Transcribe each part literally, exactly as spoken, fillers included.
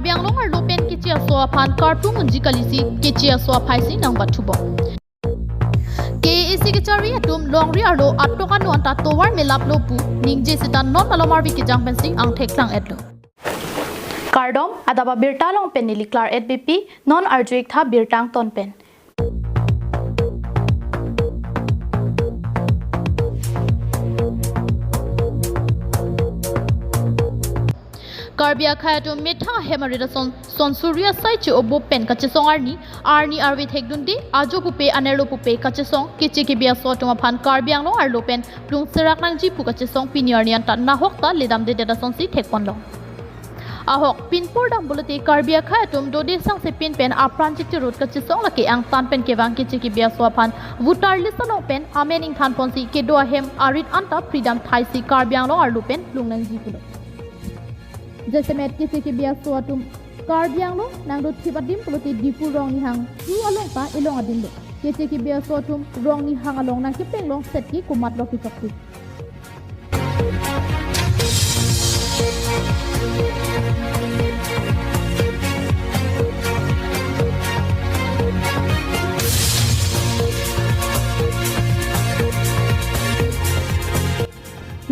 Karbi Anglong arlo pen keche aso aphan karplung unji kalisi keche aso aphaisi nangbathubom. K A A C kachari atum longri arlo atok anu anta tovar melaplo pu ningje seta non malom arvi kejang pensi angthek klang-etlo. Kardom, adap abirta along pen neli Klar-et Beypi, non arju-ik tha birta angton pen. Karbi akhei atum methang ahem arit ason, son suri asai che-obo pen kachesong arni, arni arve thekdunde, ajo pupe anerlo pupe kachesong, keche kebi aso atum aphan Karbi Anglong arlo pen plung serak nangji pu kachesong pini arni anta nahok ta ledamdedet asonsi thekponlong. Ahok pinpur dam pulote Karbi akhei atum dode sangse pin pen apran chitirut kachesong lake angtan pen kevang keche kebi aso aphan voter list along pen amen ingthanponsi kedo ahem arit anta freedom thaisi Karbi Anglong arlo pen plung nangji pulo. Jasemet keche kebi aso atum Karbi Anglong nangdothip adim pulote Diphu Rongnihang two along ta elong adimlo. Keche kebi aso atum Rongnihang along nangkepenglong setke komatlo kechokche.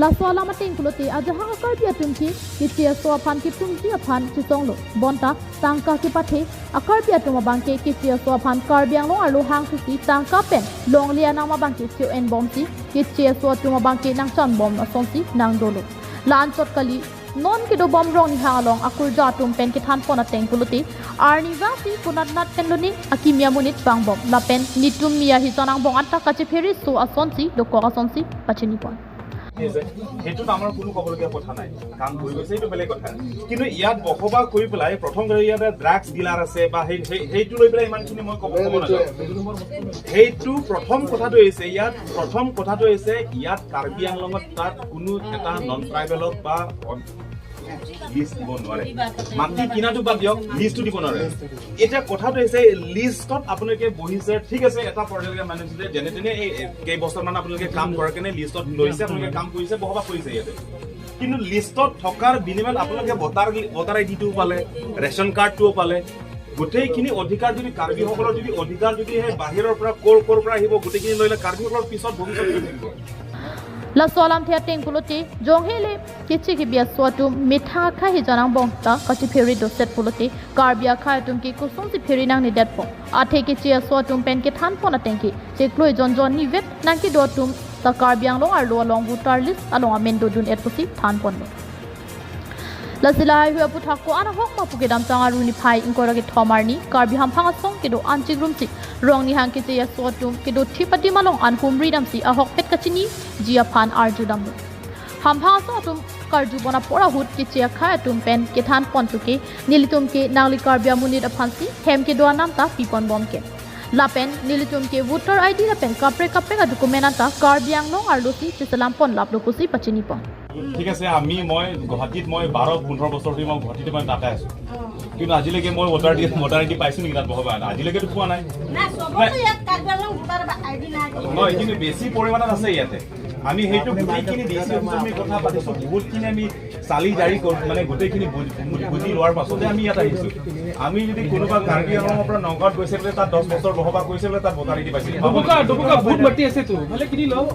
Laso alam ateng pulote ajahak a-Karbi atum ke keche aso aphan keplungji aphan chesonglo. Bonta tangka kepathe a-Karbi atum abangke keche aso aphan Karbi Anglong arlo hangsusi tangka pen longle anam abangke che-enbomsi keche aso atum abangke nangchanbom asonsi nangdolo. La anchot kali, non kedobom Rongnihang along akurja atum pen kethanpon ateng pulote arnivang si konatnat penlo ne akimi amonit vangbom lapen nitum mi ahijan angbong anta kachephere so asonsi dokok asonsi pachinipon. ঠিক আছে, সেইটোত আমাৰ কোনো ক'বলগীয়া কথা নাই। কাম কৰি গৈছে, সেইটো বেলেগ কথা। কিন্তু ইয়াত বসবাস কৰি পেলাই প্ৰথম কথা ইয়াতে ড্ৰাগছ ডিলাৰ আছে বা সেই, সেই, সেইটো লৈ পেলাই ইমানখিনি মই ক'ব, ক'ব নাযাওঁ। সেইটো প্ৰথম কথাটো হৈছে, ইয়াত প্ৰথম কথাটো হৈছে ইয়াত কাৰ্বি আংলঙত তাত কোনো এটা নন ট্ৰাইবেলক বা লিষ্ট দিব নোৱাৰে। মাটি কিনাটো বাদ দিয়ক, লিষ্টটো দিব নোৱাৰে। এতিয়া কথাটো হৈছে লিষ্টত আপোনালোকে বহিছে, ঠিক আছে, এটা পৰ্যায়লৈকে মানিছো যে যেনে তেনে এই কেইবছৰমান আপোনালোকে কাম কৰাৰ কাৰণে লিষ্টত লৈছে, আপোনালোকে কাম কৰিছে, বসবাস কৰিছে ইয়াতে। কিন্তু লিষ্টত থকাৰ বিনিময়ত আপোনালোকে ভোটাৰ, ভোটাৰ আই ডিটো পালে, ৰেচন কাৰ্ডটোও পালে, গোটেইখিনি অধিকাৰ যদি কাৰ্বিসকলৰ যদি অধিকাৰ যদি সেই বাহিৰৰ পৰা ক'ৰ ক'ৰ পৰা আহিব, গোটেইখিনি লৈ লয়, কাৰ্বিসকলৰ পিছত ভৱিষ্যত কি থাকিব? Laso alamthe ateng pulote jonghele keche kebi aso atum methang akhei ahijan angbong ta kachephere doset pulote Karbi akhei atum ke kosonsi phere nangnedetpo. Athe keche aso atum pen kethanpon ateng ke chekloi jonjon nivet nangkedo atum ta Karbi Anglong arlo along voter list along amen dodun-et pusi thanponlo. Lasi lahai hui aputhak ko-an ahok ma pu kedamtang Arni niphai ingkoi ra kethom arni Karbi Hamphang asong kedo anchingrum si Rongnihang keche aso atum kedothip adim along an humri damsi ahokpet kachiniji aphan arjudamlo. Hamphang asong atum karjubom apor ahut keche akhei atum pen kethanpon thuke nelitum ke nangli Karbi amonit aphansi hem kedo anam ta piponbom ke. Lapen nelitum ke voter I D lapen kaprek kaprek a-document anta Karbi Anglong arlosi cheselam ponlaplo pusi pachinipon. ঠিক আছে, আমি, মই গুৱাহাটীত মই বাৰ পোন্ধৰ বছৰ ধৰি মই গুৱাহাটীতে মই দাতা আছো। কিন্তু আজিলৈকে মই voter D, voter I D পাইছো নেকি তাত বসবাস? আজিলৈকেতো পোৱা নাই। না, চবতে ইয়াত কাৰ্বি আংলং ভোটাৰ আই ডি নাই। নহয়, কিন্তু বেছি পৰিমাণত আছে ইয়াতে। আমি সেইটো গোটেইখিনি ডি চি অফিচত আমি কথা পাতিছো, বহুতখিনি আমি চালি জাৰি কৰি, মানে, গোটেইখিনি বুজ-, বুজ-, বুজি লোৱাৰ পাছতে আমি ইয়াত আহিছো। আমি যদি কোনোবা কাৰ্বি আংলঙৰ পৰা নগাঁৱত গৈছে বোলে, তাত দহ বছৰ বসবাস কৰিছে বোলে, তাত ভোটাৰ আই ডি পাইছে। ডুবুকা, ডুবুকা, বহুত মাটি আছে তো, ভালে কিনি লওক।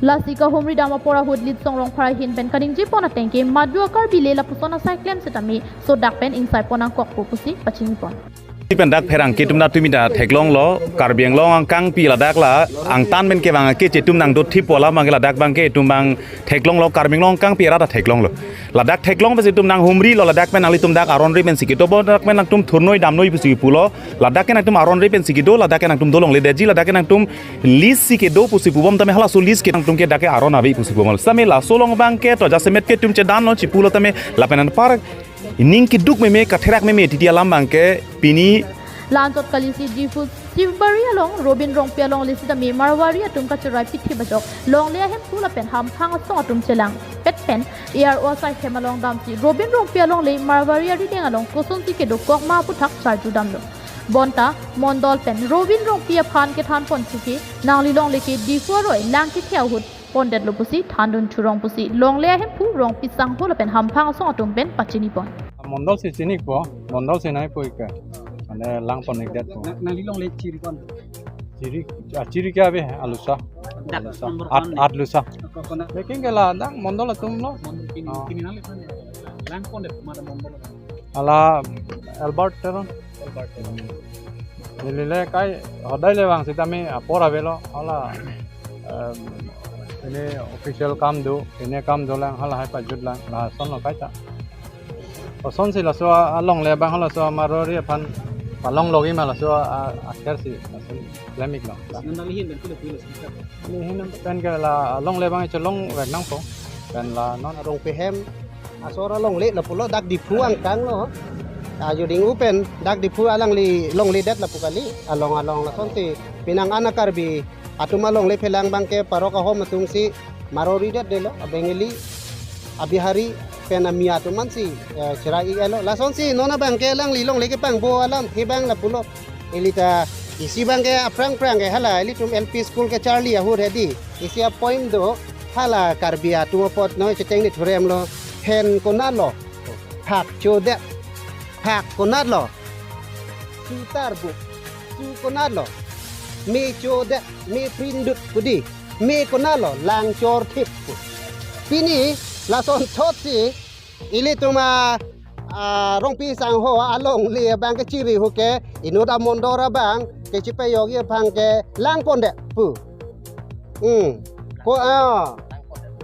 Lasi kahumri dam apor ahut Litsong Rongphar ahin pen kaningjepon ateng ke madu a-Karbi le lapuson asai klem setame sodak pen ingsaipon nangkokpo pusi pachinipon. Pen dak pherangke atum ta tumi ta theklonglo, Karbi Anglong angkangpi ladak la angtan pen kevang keche atum nangdothippo alam abangke ladak abangke itum abang theklonglo, Karbi Anglong angkangpi arat ta theklonglo. Ladak theklong pensi itum nanghumrilo, ladak pen nanglitum dak aron ri pensi kedo, bo dak pen nangtum thurnoi damnoi pusi pulo, ladak ke nangtum aron ri pensi kedo, ladak ke nangtum dolongledetji, ladak ke nangtum list si kedo pusi pubom tame halaso list ke nangtum ke dak ke aron ave pusi pubom. Same laso along abangke to jasemet ke itum chedanlo chipulo tame lapen anpar ning keduk meme, katherak meme titi alam abangke pini. La anchot kalisi Diphu Sibari along Robin Rongpi alongle sitame Marwari atum kacherai pithip ajok longle ahemphu lapen Hamphang asong atum chelangpet pen A R O asai hem along damsi Robin Rongpi alongle Marwari arideng along kosonsi kedokok ma aputhak charjudamlo. Bonta mondol pen Robin Rongpi aphan kethanpon thuke nangli longle ke Diphu aroi lang kethe ahut pondetlo pusi thandun thurong pusi longle ahemphu Rongpi sangho lapen hamphang asong atum pen pachini pon. Mondol si chinipo, mondol si nangpo ike. Mane lang pondetpo. Na, nangli longle chiri pon. Chiri, ah, chiri ke ave, alusa. Dak alusa. Number At, one. At lusa. Ko kona. Lekin ke la dang mondol atum lo. Mondol kini, Oh. kini nangli pon. Lang pondet mara mondol. Hala Albert Teron. Albert Teron. Neli le kai hodai le vang sitame apor avelo. Hala, em, ini official kam do, ini kam dolang, hala hai pajutlang, lason lo kaita. Kosonsi laso a, alongle abang halaso Marwari aphan palong logi ma laso a, a, akhir si, laso klemiklo. Nang nangli hin pen kulo kulo sih. Neli hin pen ke la alongle abang chelongvek nangpo. Pen la non Rongpi hem asor alongle lapulo dak Diphu angkang lo. Ajo ding upen dak Diphu alangli longledet lapu kali. Along along lasonsi penang ana Karbi atum alongle phelang abangke parok ahom atumsi Marwari det delo, a Bengali, a Bihari, pen a Miya atum ansi, eh, cherai-elo. Lasonsi non abangke alangli longle kepangbo alamthe abang lapulo. Ili ta isi abangke aphrang phrang ke hala ilitum L P school kecharli ahut hedi. Isi a-poem do hala Karbi atum apot noi cheteng ni thurem lo. Phen konatlo, phak chodet, phak konatlo, su tarbuk, su konatlo, me chodet, me prindut pu di, me konatlo, lang chorthip pu. Pini lasonthotsi ilitum a, a, Rongpi sangho alongle abang kechiri ahut ke inut amondol abang kechipejokji aphan ke lang pondet pu. Hmm. Ko, ah.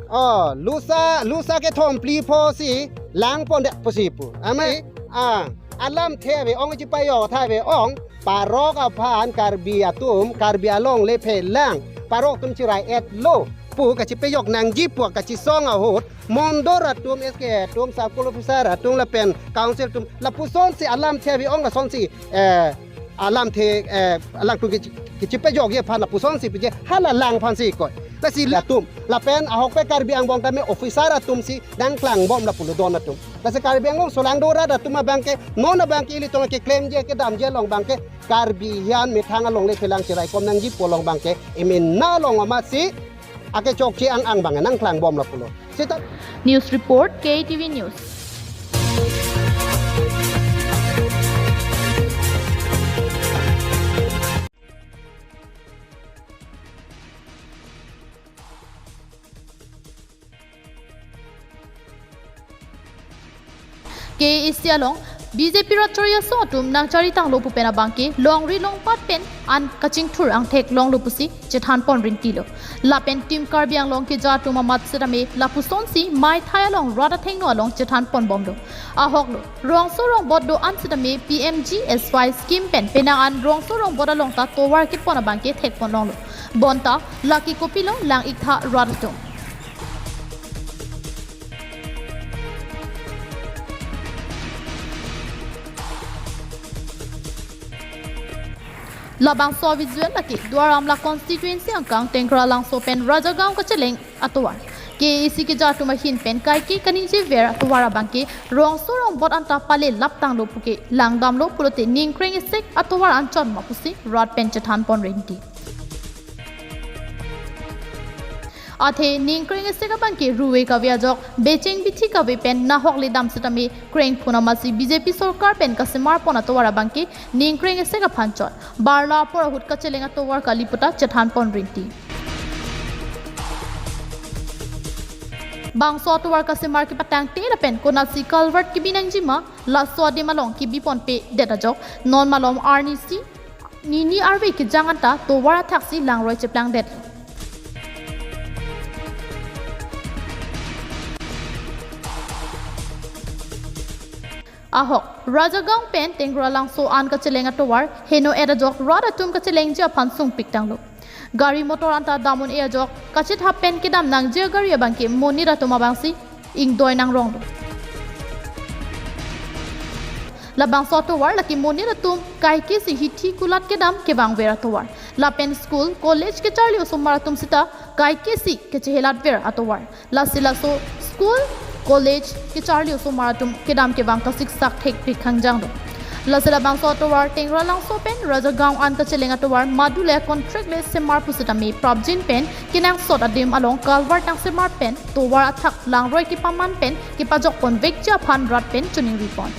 Oh, lusa, lusa kethom phli pho si lang pondet pusi pu. Amat, ah, alamthe ave-ong chipejok tha ave-ong, parok aphan Karbi atum, Karbi alongle phelang, parok atum cherai-etlo pu kachipejok nangji pu kachisong ahut, mondol atum, S K atum, circle officer atum lapen council atum, lapusonsi alamthe ave-ong lasonsi, eh, alamthe, eh, alangtum kechi-, kechipejokji aphan lapusonsi peje, hala lang aphansi koi. Lasi latum, lapen ahokpet Karbi angbong tame officer atumsi nangklangbom lapulo don atum. Lasi Karbi Anglong solangdo rat atum abangke, non abangke ilitum keklemji kedamji along abangke, Karbi hian methang alongle phelang cheraikom nangji pu along abangke, emena along amatsi akechokche ang ang abang nangklangbom lapulo. Seta News report, K T V News. K A A C along B J P rat chori asong atum nangchari tanglo pu pen abangke longri longpat pen an kachingthur angthek longlo pusi chethan pon rinti lo. Lapen Team Karbi Anglong keja atum amat sitame lapusonsi maithai along rat athengno along chethan ponbomlo. Ahoklo, rongso rongbot do-an sitame P M G S Y scheme pen penang an rongso rongbot along ta tovar kit pon abangke thek pon longlo. Bonta lake kopilo lang-ik tha rat atum. Labangso visual lake Duar Amla constituency angkang Tengkralangso pen Rajagaon kacheleng atovar. K A A C keja atum ahin pen kaike kaningjever atovar abangke rongso rongbot anta palelap tanglo puke langdamlo pulote ningkreng esek atovar anchot ma pusi rat pen chethan pon rinti. Athe ningkreng esek abangke ruve kave ajok becheng bithi kave pen nahok le dam sitame krengphun amatsi B J P sorkar pen kasemar pon atovar abangke ningkreng esek aphan chot. Barla apor ahut kacheleng atovar kali puta chethan pon rinti. Bangso atovar kasemar kepatangte lapen konatsi culvert kebi nangjima, laso adim along kebi ponpedet ajok non malom arnisi nini arve kejang anta tovar athaksi langroi cheplangdet. Ahok, Rajagaon pen Tengkralangso an kacheleng atovar heno-et ajok rat atum kachelengji aphan sungpik tanglo. Gari motor anta dam un-e ajok kachethap pen kedam nangji agari abangke monit atum abangsi ingdoi nangronglo. Labangso atovar lake monit atum kaikesi hithi kulat kedam kevangver atovar. Lapen school, college kecharli osomar atum sita kaikesi kechehelatver atovar. Lasi laso school, college kecharli osomar atum kedam kevang kasiksak thekpik hangjanglo. Lasi labangso atovar Tengralangso pen Rajagaon an kacheleng atovar madu le contract le semar pusitame prapjin pen kenangsot adim along culvert nangsemar pen tovar athak langroi kepaman pen kepajok ponvekji aphan rat pen choningri pon.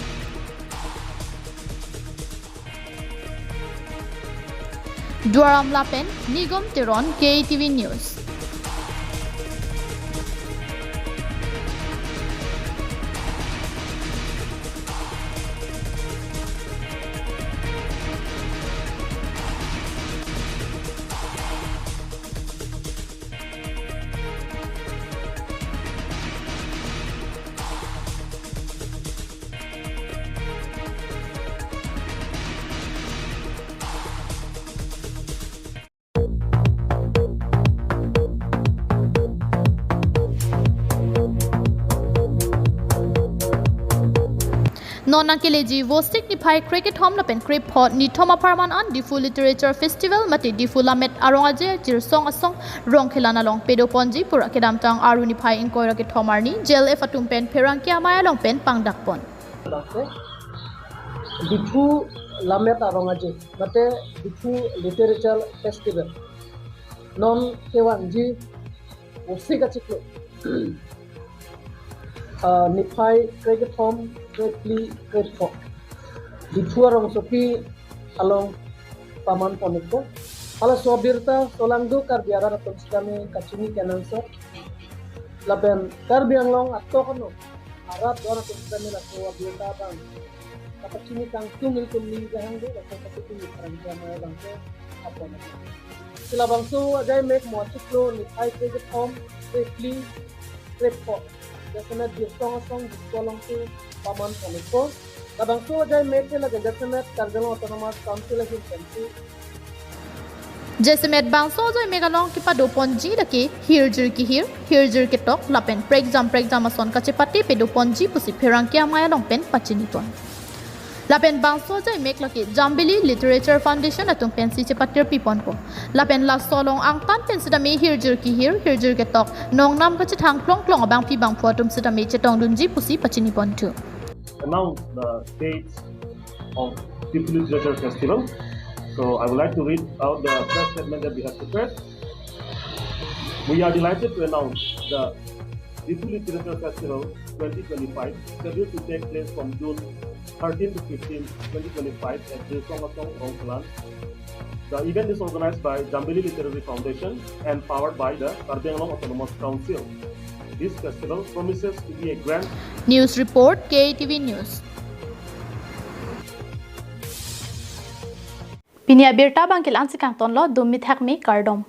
Duar Amla pen Nigom Teron, K A T V News. Non nangkeleji Vosik niphai krekethom lapen krepho nithom apharman an Diphu Literature Festival mate Diphu Lammet Arong Aje Jirsong Asong Rongkhelan along pado ponji pura kedamtang Aru niphai ingkoi ra kethom arni J L F atum pen pherangke amei along pen pangdak pon. Diphu Lammet Arong Aje mate Diphu Literature Festival non kevangji Vosik achiklo, ah, niphai krekethom, krephli, krepho Diphu arongsopi along paman pon-ikpo. Halaso abirta solangdo Karbi arat atum sitame kachini kenangsot lapen Karbi Anglong atok ano arat don atum sitame laso abirta abang kapachini kangtung ilitum ning jahang do, laso kapachini pherangke amei abang ke apon. Si labangso ajaimek mo achiklo niphai krekethom, krephli, krepho, jasemet Jirsong Asong Diphu along si paman pon-ikpo. Labangso ajaimek ke lake jasemet Karbi Anglong Autonomous Council ahin pensi. Jasemet bangso ajaimek along kepado ponji lake hirjir kehir, hirjir ketok lapen prekjam prekjam ason kachepate pado ponji pusi pherangke amei along pen pachini pon. Lapen bangso ajaimek lake Jambili Literature Foundation atum pensi chepatirpi ponpo. Lapen laso along angtan pen sitame hirjir kehir, hirjir ketok, nongnam kachethang klongklong abangpi bangphu atum sitame chetongdunji pusi pachini ponthu. Announce the dates of Diphu Literature Festival. So I would like to read out the press statement that we have prepared. We are delighted to announce the Diphu Literature Festival twenty twenty-five, scheduled to take place from June thirteen to fifteen, twenty twenty-five at Jirsong Asong, Rongkhelan. The event is organized by Jambili Literary Foundation and powered by the Karbi Anglong Autonomous Council. This festival promises to be a grand News report, K A T V News. Pini abirta abang ke la-an si kangtonlo, dum mithak me, kardom.